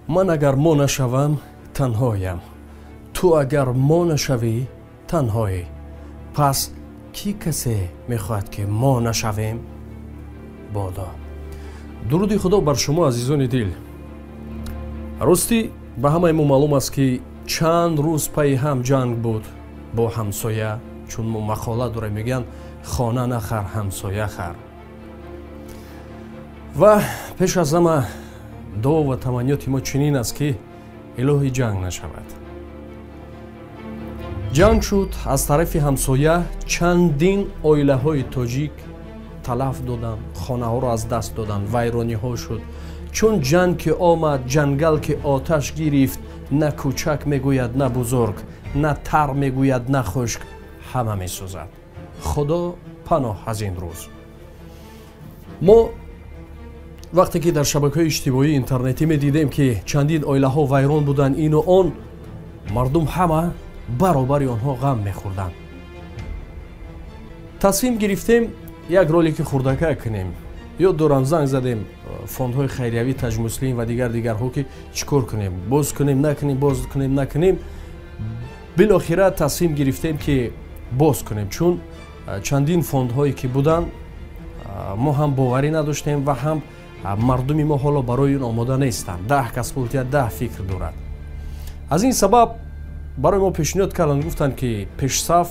Ман агар мо нашавам, танҳоям. Ту агар мо нашавӣ, танҳоӣ. Пас кӣ касе мехоҳад, ки мо нашавем? Бодо. Дуруди Худо бар шумо, азизони дил. Ростӣ, ба ҳамаи мо маълум аст, ки чанд рӯз пайи ҳам ҷанг буд бо ҳамсоя, чун мо мақола дорем, мегӯянд: хона нахар, ҳамсоя хар. Ва пеш аз ҳама дуо ва таманниёти мо чунин аст, ки илоҳӣ ҷанг нашавад. Ҷанг шуд аз тарафи ҳамсоя, чандин оилаҳои тоҷик талаф доданд, хонаҳоро аз даст доданд, вайрониҳо шуд. Чун ҷанг ки омад, ҷангал ки оташ гирифт, на кӯчак мегӯяд, на бузург, на тар мегӯяд, на хушк, ҳама месӯзад. Худо паноҳ аз ин рӯз. Мо вақте ки дар шабакаҳои иҷтимоии интернетӣ медидем, ки чандин оилаҳо вайрон буданд, ину он, мардум ҳама баробари онҳо ғам мехӯрданд. Тасмим гирифтем, як ролики хурдака кунем. Ёд дорам, занг задем фондҳои хайриявӣ, Таҷмуслим ва дигар дигарҳо, ки чӣ кор кунем, боз кунем, накунем, боз кунем, накунем. Билохира тасмим гирифтем, ки боз кунем, чун чандин фондҳое ки буданд, мо ҳам боварӣ надоштем ва ҳам мардуми мо ҳоло барои ин омода нестанд. 10 кас пул диҳад, 10 фикр дорад. Аз ин сабаб барои мо пешниҳод карданд, гуфтанд, ки Пешсаф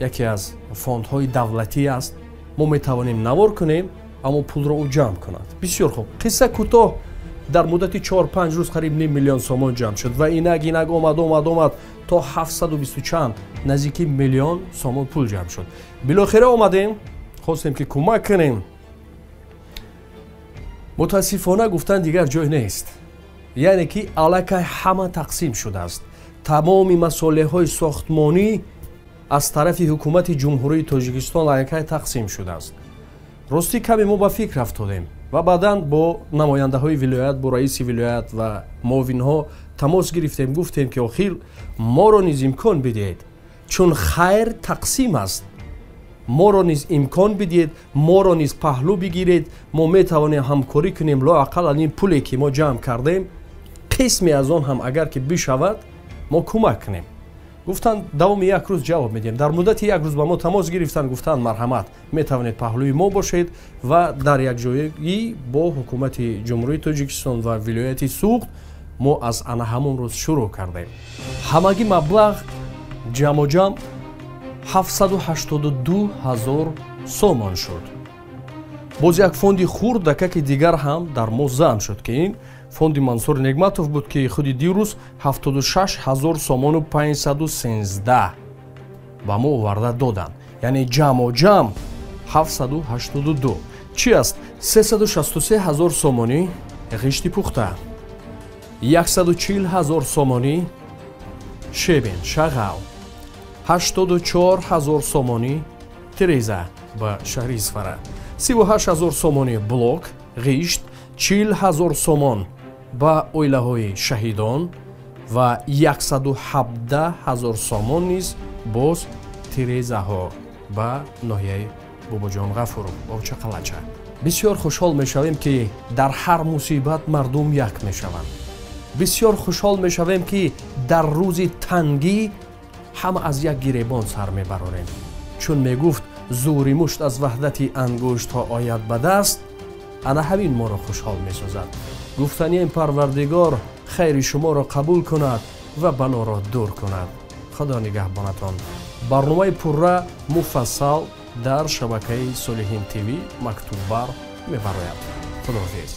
яке аз фондҳои давлатӣ аст, мо метавонем навор кунем, аммо пулро ӯ ҷамъ кунад. Бисёр хуб. Қисса кӯтоҳ, дар муддати 4-5 рӯз қариб ним миллион сомон ҷамъ шуд ва инак инак омад, омад, омад, то 720 чанд, наздики миллион сомон пул ҷамъ шуд. Билохира омадем, хостем, ки кӯмак кунем. Мутаассифона, гуфтан, дигар ҷой нест, яъне ки аллакай ҳама тақсим шудааст. Тамоми масолеҳҳои сохтмонӣ аз тарафи ҳукумати Ҷумҳурии Тоҷикистон аллакай тақсим шудааст. Ростӣ, каме мо ба фикр афтодем ва баъдан бо намояндаҳои вилоят, бо раиси вилоят ва муовинҳо тамос гирифтем. Гуфтем, ки охир моро низ имкон бидиҳед, чун хайр тақсим аст, моро низ имкон бидиҳед, моро низ паҳлӯ бигиред, мо метавонем ҳамкорӣ кунем. Лоақал ин пуле ки мо ҷамъ кардем, қисме аз он ҳам агар ки бишавад, мо кӯмак кунем. Гуфтанд, давоми як рӯз ҷавоб медиҳем. Дар муддати як рӯз ба мо тамос гирифтанд, гуфтанд: марҳамат, метавонед паҳлӯи мо бошед. Ва дар якҷоягӣ бо ҳукумати Ҷумҳурии Тоҷикистон ва вилояти Суғд мо аз ана ҳамон рӯз шурӯъ кардем. Ҳамагӣ маблағ ҷамъу ҷамъ 782 ҳазор сомон шуд. Боз як фонди хурдакаки дигар ҳам дар мо зам шуд, ки ин фонди Мансур Негматов буд, ки худи дирӯз 76 ҳазор сомону 513 ба мо оварда доданд. Яъне ҷамъу ҷамъ 782 чӣ аст? 363 ҳазор сомонӣ ғишти пухта, 140 ҳазор сомонӣ щебень, шағал, 84 ҳазор сомонӣ тиреза ба шаҳри Исфара, 38 ҳазор сомонӣ блок ғишт, 40 ҳазор сомон ба оилаҳои шаҳидон ва 117 ҳазор сомон низ боз тирезаҳо ба ноҳияи Бобоҷон Ғафуров, Овчақалача. Бисёр хушҳол мешавем, ки дар ҳар мусибат мардум як мешаванд. Бисёр хушҳол мешавем, ки дар рӯзи тангӣ ҳама аз як гиребон сар мебарорем, чун мегуфт: зӯри мушт аз ваҳдати ангуштҳо ояд ба даст. Ана ҳамин моро хушҳол месозад. Гуфтанием, Парвардигор хайри шуморо қабул кунад ва балоро дур кунад. Худо нигаҳбонатон. Барномаи пурра муфассал дар шабакаи Солиҳин ТВ мактуббар мебарояд. Худоҳофиз.